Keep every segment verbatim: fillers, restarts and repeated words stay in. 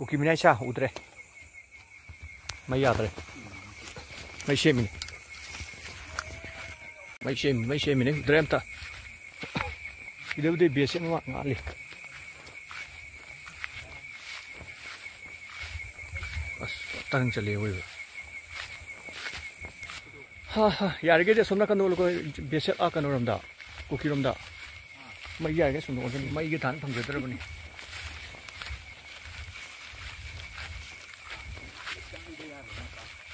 ꯀꯨꯀꯤ ꯃꯤꯅꯥꯏ ꯁꯥ ꯎꯗ꯭ꯔꯦ꯫ ꯃꯩ ꯌꯥꯗ꯭ꯔꯦ꯫ ꯃꯩ ꯁꯦꯝꯃꯤꯅꯤ꯫ ꯃꯩ ꯁꯦꯝꯃꯤ, ꯃꯩ ꯁꯦꯝꯃꯤꯅꯤ꯫ ꯎꯗ꯭ꯔꯦ ꯑꯝꯇ꯫ ꯁꯤꯗꯕꯨꯗꯤ ꯕꯦꯁ ꯑꯃ ꯉꯥꯜꯂꯤ꯫ ꯑꯁ, ꯇꯔꯪ ꯆꯠꯂꯦ ꯑꯋꯣꯏꯕ꯫ ꯍꯥ, ꯍꯥ, ꯌꯥꯔꯤꯈꯩꯗꯤ ꯑꯁꯣꯝ ꯅꯥꯀꯟꯗ ꯑꯣꯜꯂꯨꯀꯣ, ꯕꯦꯁꯦꯠ, ꯑꯥ, ꯀꯩꯅꯣꯔꯣꯝꯗ, ꯀꯨꯀꯤꯔꯣꯝꯗ꯫ ꯃꯩ ꯌꯥꯔꯤꯈꯩ ꯑꯁꯣꯝꯗ ꯑꯣꯟꯁꯤꯟ, ꯃꯩꯒꯤ ꯊꯥꯟ ꯐꯪꯖꯗ꯭ꯔꯕꯅꯤ꯫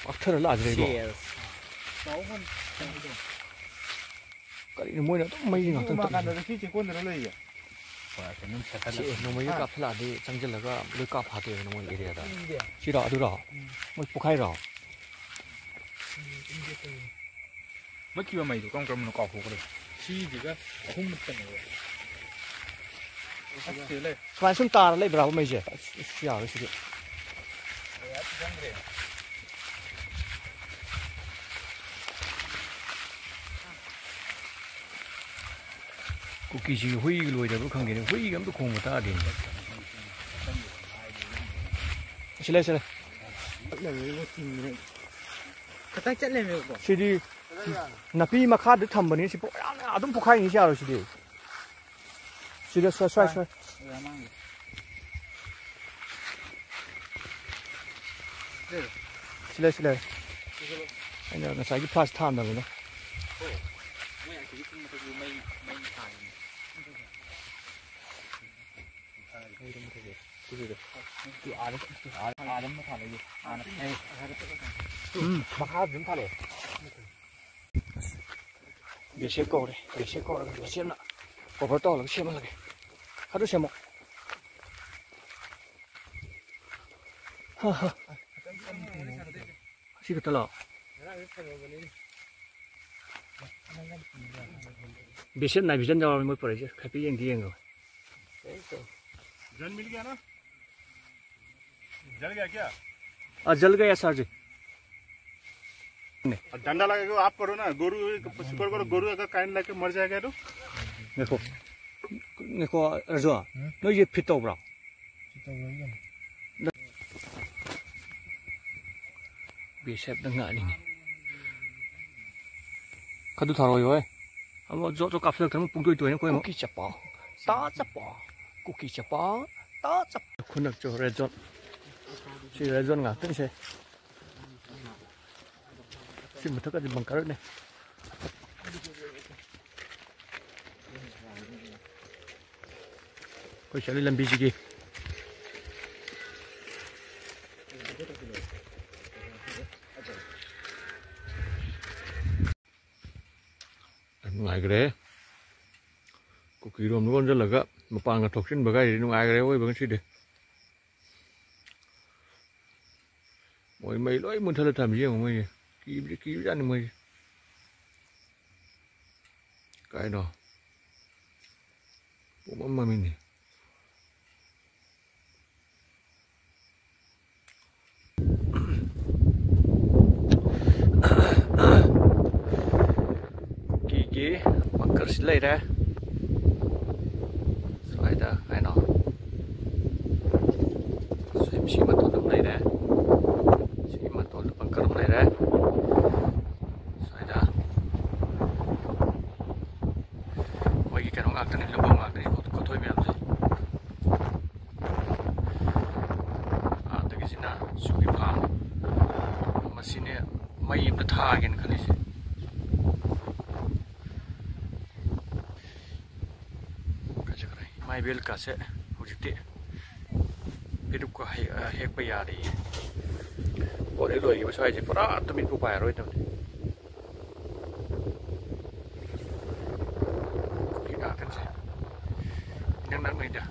ꯄꯥꯛꯊꯔ ꯂꯥꯛꯑꯁꯤꯔ ꯏꯕꯣ? ꯁꯦꯁ꯫ ꯀꯔꯤꯅꯣ ꯃꯣꯏꯅ ꯑꯗꯨꯝ ꯃꯩꯁꯦ ꯉꯥꯛꯇꯪ ꯇꯠꯂꯤꯁꯦ? ꯀꯥꯟꯗ ꯁꯤ ꯆꯦꯛꯀꯣꯟꯗꯔ ꯂꯩꯔꯤꯁꯦ? ꯍꯣꯏ, ꯀꯩꯅꯣꯝ ꯁꯦꯠꯍꯜꯂꯒ꯫ ꯁꯤ ꯅꯣꯡꯃꯩꯒ ꯍꯥ? ꯀꯥꯞꯁꯤꯜꯂꯛꯑꯗꯤ ꯆꯪꯁꯤꯜꯂꯒ ꯂꯣꯏ ꯀꯥꯞ ꯐꯥꯠꯇꯦꯕ ꯅꯣꯡꯃꯩ ꯑꯦꯔꯤꯌꯥꯗ꯫ ꯁꯤꯔꯣ, ꯑꯗꯨꯔꯣ? ꯎꯝ꯫ ꯃꯣꯏ ꯄꯣꯛꯈꯥꯏꯔꯣ? ꯎꯝ, ꯎꯝ, ꯎꯝ꯫ ꯃꯨꯠꯈꯤꯕ ꯃꯩꯗꯣ ꯀꯔꯝ ꯀꯔꯝꯕꯅꯣ ꯀꯥꯎꯊꯣꯛꯈ꯭ꯔꯦ꯫ ꯁꯤꯁꯤꯒ ꯑꯍꯨꯝ ꯃꯨꯠꯄꯅꯦꯕ꯫ ꯑꯁ, ꯁꯤꯗ ꯂꯩ꯫ ꯁꯨꯃꯥꯏꯅ ꯁꯨꯝ ꯇꯥꯔ ꯂꯩꯕ꯭ꯔꯥꯕ ꯃꯩꯁꯦ? ꯑꯁ, ꯑꯁ, ꯌꯥꯔꯣꯏ ꯁꯤꯗꯤ꯫ ꯑꯦ, ꯑꯁ, ꯆꯪꯗ꯭ꯔꯦ꯫ ꯀꯨꯀꯤꯁꯤꯡꯒꯤ ꯍꯨꯏꯒ ꯂꯣꯏꯗꯕ꯭ꯔꯥ ꯈꯪꯗꯦꯅꯦ, ꯍꯨꯏꯒ ꯑꯝꯇ ꯈꯣꯡꯕ ꯇꯥꯗꯦꯅꯦ꯫ ꯁꯤ ꯂꯩ, ꯁꯤ ꯂꯩ꯫ ꯈꯇꯪ ꯆꯠꯂꯦꯃꯦꯕꯀꯣ꯫ ꯁꯤꯗꯤ ꯅꯥꯄꯤ ꯃꯈꯥꯗ ꯊꯝꯕꯅꯤ, ꯁꯤ ꯄꯣ-, ꯌꯥꯝꯅ ꯑꯗꯨꯝ ꯄꯣꯛꯈꯥꯏꯅꯤ, ꯁꯤ ꯌꯥꯔꯣꯏ ꯁꯤꯗꯤ꯫ ꯁꯤꯗ ꯁ꯭ꯋꯥꯏ, ꯁ꯭ꯋꯥꯏ, ꯁ꯭ꯋꯥꯏ꯫ ꯁꯤ ꯂꯩ, ꯁꯤ ꯂꯩ꯫ ꯑꯩꯅ ꯉꯁꯥꯏꯒꯤ ꯐ꯭ꯂꯥꯁ ꯊꯥꯟꯗꯕꯅꯤꯅ꯫ ꯎꯝ, ꯃꯈꯥ ꯑꯗꯨꯝ ꯊꯥꯜꯂꯛꯏ꯫ ꯕꯦꯁꯦꯞ ꯀꯧꯔꯦ, ꯕꯦꯁꯦꯞ ꯀꯧꯔꯒ ꯕꯦꯁꯦꯞꯅ ꯀꯣꯚꯔ ꯇꯧꯍꯜꯂꯒ ꯁꯦꯝꯍꯜꯂꯒꯦ꯫ ꯑꯗꯨ ꯁꯦꯝꯃꯣ꯫ ꯍꯥ, ꯍꯥ꯫ ꯁꯤ ꯈꯛꯇ ꯂꯥꯛꯑꯣ꯫ ꯕꯦꯁꯦꯞ ꯅꯥꯏ ꯚꯤꯖꯟ ꯌꯥꯎꯔꯕꯅꯤ ꯃꯣꯏ ꯄꯨꯔꯛꯏꯁꯦ꯫ ꯍꯥꯏꯐꯦꯠ ꯌꯦꯡꯗꯤ ꯌꯦꯡꯉꯣ꯫ जल मिल गया ना? जल गया क्या? आ, जल गया सर जी। नहीं। डंडा लगा के आप करो ना, गोरू, सिकड़ करो, गोरू अगर कान लग के मर जाएगा तो? देखो, देखो अर्जुन, हम्म? नो ये फिट होगा। फिट होगा। ꯁꯦꯞꯇ ꯉꯥꯛꯅꯤꯅꯦ꯫ ꯈꯗꯨ ꯊꯥꯔꯛꯑꯣ ꯍꯣꯏ꯫ ꯑꯃꯨꯛ ꯖꯣꯠ ꯖꯣꯠ ꯀꯥꯞꯁꯤꯜꯂꯛꯇꯅ ꯑꯃꯨꯛ ꯄꯨꯡꯇꯣꯏ ꯇꯣꯏꯅ ꯑꯩꯈꯣꯏ ꯑꯃꯨꯛ꯫ ꯀꯨꯀꯤ ꯆꯄꯥ, ꯇꯥ ꯆꯄꯥ, ꯀꯨꯀꯤ ꯆꯄꯥ, ꯇꯥ ꯆꯄꯥ꯫ ꯈꯨꯅꯛꯁꯨ ꯔꯦꯗ ꯖꯣꯟ꯫ ꯁꯤ ꯔꯦꯗ ꯖꯣꯟ ꯉꯥꯛꯇꯅꯤꯁꯦ꯫ ꯁꯤ ꯃꯊꯛꯀꯗꯤ ꯕꯪꯀꯔꯅꯦ꯫ ꯑꯩꯈꯣꯏ ꯆꯠꯂꯤ ꯂꯝꯕꯤꯁꯤꯒꯤ꯫ ꯌꯥꯝ ꯅꯨꯡꯉꯥꯏꯈ꯭ꯔꯦ꯫ ꯀꯨꯀꯤꯔꯣꯝꯗ ꯑꯣꯟꯁꯤꯜꯂꯒ ꯃꯄꯥꯟꯒ ꯊꯣꯛꯆꯤꯟꯕ ꯀꯥꯏꯁꯤꯗꯤ ꯅꯨꯡꯉꯥꯏꯈ꯭ꯔꯦ ꯑꯣꯏꯕ ꯉꯁꯤꯗꯤ꯫ ꯃꯣꯏ ꯃꯩ ꯂꯣꯏ ꯃꯨꯠꯊꯠꯂ ꯊꯝꯃꯤ ꯌꯦꯡꯉꯣ ꯃꯣꯏꯁꯦ꯫ ꯀꯤꯕꯗꯤ ꯀꯤꯕꯖꯥꯠꯅꯤ ꯃꯣꯏꯁꯦ꯫ ꯀꯥꯏꯅꯣ? ꯄꯨꯡꯃꯝ ꯃꯝꯃꯤꯅꯦ꯫ ꯀꯨꯀꯤꯒꯤ ꯕꯪꯀꯔꯁꯤ ꯂꯩꯔꯦ꯫ ꯁ꯭ꯋꯥꯏꯗ ꯀꯩꯅꯣ, ꯁꯤ, ꯁꯤ ꯃꯇꯣꯟꯗ ꯑꯃ ꯂꯩꯔꯦ꯫ ꯁꯤꯒꯤ ꯃꯇꯣꯟꯗ ꯕꯪꯀꯔ ꯑꯃ ꯂꯩꯔꯦ꯫ ꯁ꯭ꯋꯥꯏꯗ ꯃꯣꯏꯒꯤ ꯀꯩꯅꯣ ꯉꯥꯛꯇꯅꯤ, ꯂꯨꯐꯝ ꯉꯥꯛꯇꯅꯤ, ꯀꯣꯠꯊꯣꯛꯏ ꯃꯌꯥꯝꯁꯦ꯫ ꯑꯥꯗꯒꯤꯁꯤꯅ ꯁꯨꯒꯤ ꯐꯥꯝ꯫ ꯃꯁꯤꯅꯦ ꯃꯩ ꯑꯝꯇ ꯊꯥꯒꯦꯅ ꯈꯜꯂꯤꯁꯦ꯫ ꯀꯥꯏ ꯆꯠꯈ꯭ꯔꯦ? ꯏꯃꯥ ꯏꯕꯦꯜ ꯀꯥꯁꯦ ꯍꯧꯖꯤꯛꯇꯤ ꯄꯦꯔꯨꯛꯀ ꯍꯦꯛ-, ꯍꯦꯛꯄ ꯌꯥꯔꯦꯌꯦ꯫ ꯄꯣꯠ ꯍꯦꯛ ꯂꯣꯏꯈꯤꯕ ꯁ꯭ꯋꯥꯏꯁꯦ ꯄꯨꯔꯥ ꯇꯨꯃꯤꯠꯄꯨ ꯄꯥꯏꯔꯔꯣꯏꯗꯕꯅꯤ꯫ ꯀꯨꯀꯤ ꯉꯥꯛꯇꯅꯤ꯫ ꯏꯅꯛ ꯅꯛꯅꯩꯗ꯫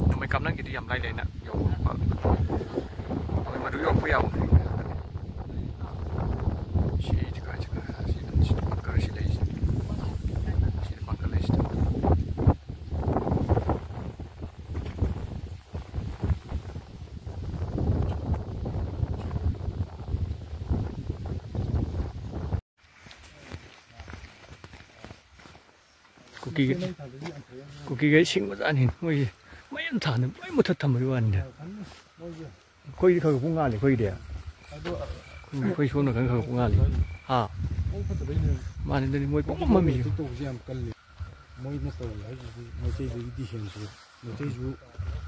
ꯅꯣꯡꯃꯩ ꯀꯥꯞꯅꯈꯤꯗꯤ ꯌꯥꯝ ꯂꯥꯏ ꯂꯥꯏꯅ ꯌꯧꯕ ꯈꯣꯠꯄ꯫ ꯅꯣꯡꯃꯩ ꯃꯔꯨ ꯌꯧꯔꯛꯄ ꯌꯥꯎꯕꯅꯦ꯫ ꯁꯤ ꯀꯥꯏ ꯆꯠꯈ꯭ꯔꯦ? ꯁꯤ, ꯁꯤ ꯕꯪꯀꯔ ꯁꯤ ꯂꯩꯁꯦ꯫ ꯁꯤ ꯕꯪꯀꯔ ꯂꯩꯁꯤꯗ꯫ ꯀꯨꯀꯤꯒ-, ꯀꯨꯀꯤꯒꯩ ꯁꯤꯡꯕꯖꯥꯠꯅꯤ ꯃꯣꯏꯁꯦ꯫ ꯃꯩ ꯑꯃ ꯊꯥꯟꯅ ꯂꯣꯏ ꯃꯨꯊꯠ ꯊꯝꯕꯒꯤ ꯋꯥꯅꯤꯗ꯫ ꯑꯩꯈꯣꯏꯗꯤ ꯈꯔ ꯈꯔ ꯄꯨꯡ ꯉꯥꯜꯂꯤ ꯑꯩꯈꯣꯏꯒꯤꯗꯤ꯫ ꯑꯗꯣ ꯑꯩꯈꯣꯏ ꯁꯣꯝꯅ ꯈꯔ ꯈꯔ ꯉꯥꯜꯂꯤ꯫ ꯍꯥ? ꯃꯧ ꯐꯠꯇꯕꯩꯅꯦ꯫ ꯃꯥꯅꯤ, ꯑꯗꯨꯅꯤ ꯃꯣꯏ ꯄꯨꯡꯃꯝ ꯃꯝꯃꯤ꯫ ꯍꯧꯖꯤꯛ ꯇꯧꯕꯁꯦ ꯌꯥꯝ ꯀꯜꯂꯤ꯫ ꯃꯣꯏꯅ ꯇꯧꯔꯤ ꯍꯥꯏꯁꯤꯗꯤ ꯃꯩꯇꯩꯗꯒꯤꯗꯤ ꯍꯦꯟꯗ꯭ꯔꯦ꯫ ꯃꯩꯇꯩꯁꯨ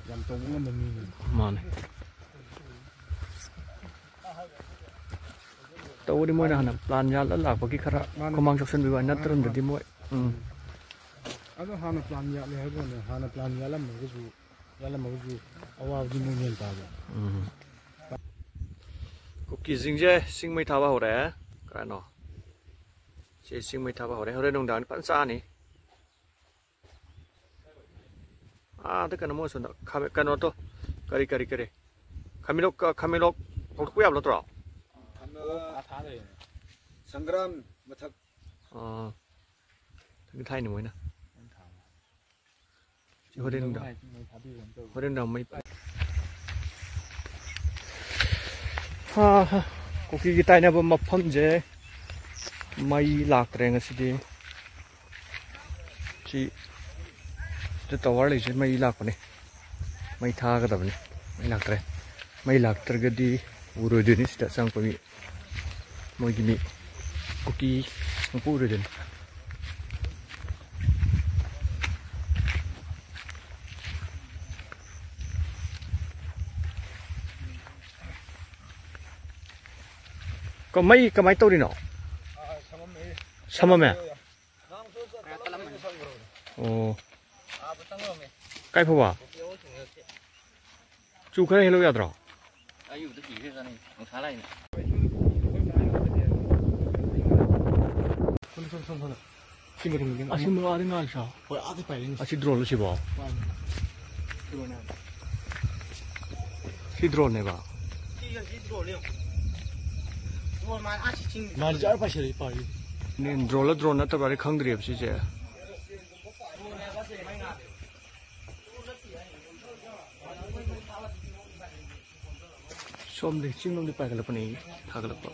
ꯌꯥꯝ ꯇꯧꯕ ꯉꯝꯕ ꯃꯤꯅꯤ꯫ ꯃꯥꯅꯤ꯫ ꯇꯧꯕꯗꯤ ꯃꯣꯏꯅ ꯍꯥꯟꯅ ꯄ꯭ꯂꯥꯟ ꯌꯥꯜꯂ ꯂꯥꯛꯄꯒꯤ ꯈꯔ ꯃꯥꯅꯤ꯫ ꯈꯨꯃꯥꯡ ꯆꯥꯎꯁꯟꯕꯤꯕ ꯋꯥꯅꯤ, ꯃꯥꯅꯤ, ꯅꯠꯇ꯭ꯔꯝꯗꯗꯤ ꯃꯥꯅꯤ꯫ ꯃꯣꯏ, ꯎꯝ꯫ ꯑꯗꯣ ꯍꯥꯟꯅ ꯄ꯭ꯂꯥꯟ ꯌꯥꯠꯂꯦ ꯍꯥꯏꯕ ꯋꯥꯅꯤ, ꯍꯥꯟꯅ ꯄ꯭ꯂꯥꯟ ꯌꯥꯠꯂꯝꯃꯒꯁꯨ, ꯌꯥꯠꯂꯝꯃꯒꯁꯨ ꯑꯋꯥꯕꯗꯤ ꯃꯣꯏꯅ ꯍꯦꯟꯅ ꯇꯥꯕ꯫ ꯎꯝ꯫ ꯀꯨꯀꯤꯁꯤꯡꯁꯦ ꯆꯤꯡ ꯃꯩ ꯊꯥꯕ ꯍꯧꯔꯦ꯫ ꯀꯩꯅꯣ? ꯁꯤ ꯆꯤꯡ ꯃꯩ ꯊꯥꯕ ꯍꯧꯔꯦ꯫ ꯍꯣꯔꯦꯟ ꯅꯨꯡꯗꯥꯡ ꯐꯖꯅ ꯆꯥꯅꯤ꯫ ꯑꯥꯗ ꯀꯩꯅꯣ ꯃꯣꯏ ꯁꯣꯝꯗ ꯈꯥꯃꯦ-, ꯀꯩꯅꯣꯗꯣ, ꯀꯔꯤ, ꯀꯔꯤ, ꯀꯔꯤ? ꯈꯥꯃꯦꯟꯂꯣꯛ, ꯈꯥꯃꯦꯟꯂꯣꯛ ꯐꯧꯗꯣꯛꯄ ꯌꯥꯕ ꯅꯠꯇ꯭ꯔꯣ? ꯁꯪꯒ꯭ꯔꯥꯝ ꯃꯊꯛ꯫ ꯑꯥ, ꯊꯥꯏꯅ ꯃꯣꯏꯅ꯫ ꯁꯤ ꯍꯣꯔꯦꯟ ꯅꯨꯡꯗꯥꯡ꯫ ꯍꯣꯔꯦꯟ ꯅꯨꯡꯗꯥꯡ ꯃꯩ ꯄꯥꯏ-, ꯍꯥ, ꯍꯥ꯫ ꯀꯨꯀꯤꯒꯤ ꯇꯥꯏꯅꯕ ꯃꯐꯝꯁꯦ ꯃꯩ ꯂꯥꯛꯇ꯭ꯔꯦ ꯉꯁꯤꯗꯤ꯫ ꯁꯤ, ꯁꯤꯗ ꯇꯋꯥꯔ ꯂꯩꯁꯦ ꯃꯩ ꯂꯥꯛꯄꯅꯦ꯫ ꯃꯩ ꯊꯥꯒꯗꯕꯅꯤ꯫ ꯃꯩ ꯂꯥꯛꯇ꯭ꯔꯦ꯫ ꯃꯩ ꯂꯥꯛꯇ꯭ꯔꯒꯗꯤ ꯎꯔꯣꯏꯗꯣꯏꯅꯤ ꯁꯤꯗ ꯆꯪꯉꯛꯄ ꯃꯤ꯫ ꯃꯣꯏꯒꯤ ꯃꯤ ꯀꯨꯀꯤ ꯀꯥꯡꯄꯨ ꯑꯣꯏꯔꯣꯏꯗꯣꯏꯅꯤ꯫ ꯀ-, ꯃꯩ ꯀꯃꯥꯏꯅ ꯇꯧꯔꯤꯅꯣ? ꯁꯝꯃꯝꯃꯦ꯫ ꯑꯣ꯫ ꯀꯥꯏ ꯐꯥꯎꯕ? ꯆꯨ ꯈꯔ ꯍꯦꯜꯂꯧ ꯌꯥꯗ꯭ꯔꯣ? ꯑꯌꯨꯛꯇ ꯀꯤꯔꯦ ꯆꯥꯅꯩ, ꯅꯨꯡꯁꯥ ꯂꯥꯛꯏꯅꯦ꯫ ꯑꯁꯤ ꯃꯔꯥꯗꯤ ꯉꯥꯡꯁꯥ꯫ ꯍꯣꯏ, ꯑꯥꯗ ꯄꯥꯏꯔꯤꯅꯤ꯫ ꯑꯁꯤ drone ꯂꯣ ꯁꯤꯕꯣ? ꯃꯥꯅꯤ꯫ Drone ꯍꯥꯏꯕ꯫ ꯁꯤ drone ꯅꯦꯕ? ꯁꯤ, ꯁꯤ drone ꯅꯦ꯫ Drone ꯃꯥꯅ ꯑꯥ ꯁꯤ ꯆꯤꯡ ꯃꯥꯅ ꯖꯔ ꯄꯥꯏꯁꯤꯜꯂꯛꯏ ꯄꯥꯏꯔꯤ꯫ ꯅꯦ, drone ꯂ drone ꯅꯠꯇꯕ꯭ꯔꯥꯗꯤ ꯈꯪꯗ꯭ꯔꯤꯕ ꯁꯤꯁꯦ꯫ ꯁꯣꯝꯗꯤ ꯆꯤꯡꯂꯣꯝꯗꯤ ꯄꯥꯏꯈꯠꯂꯛꯄꯅꯤ, ꯊꯥꯒꯠꯂꯛꯄ꯫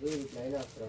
ꯑꯩ ꯔꯤꯄ꯭ꯂꯥꯏ ꯂꯥꯛꯇ꯭ꯔꯣ?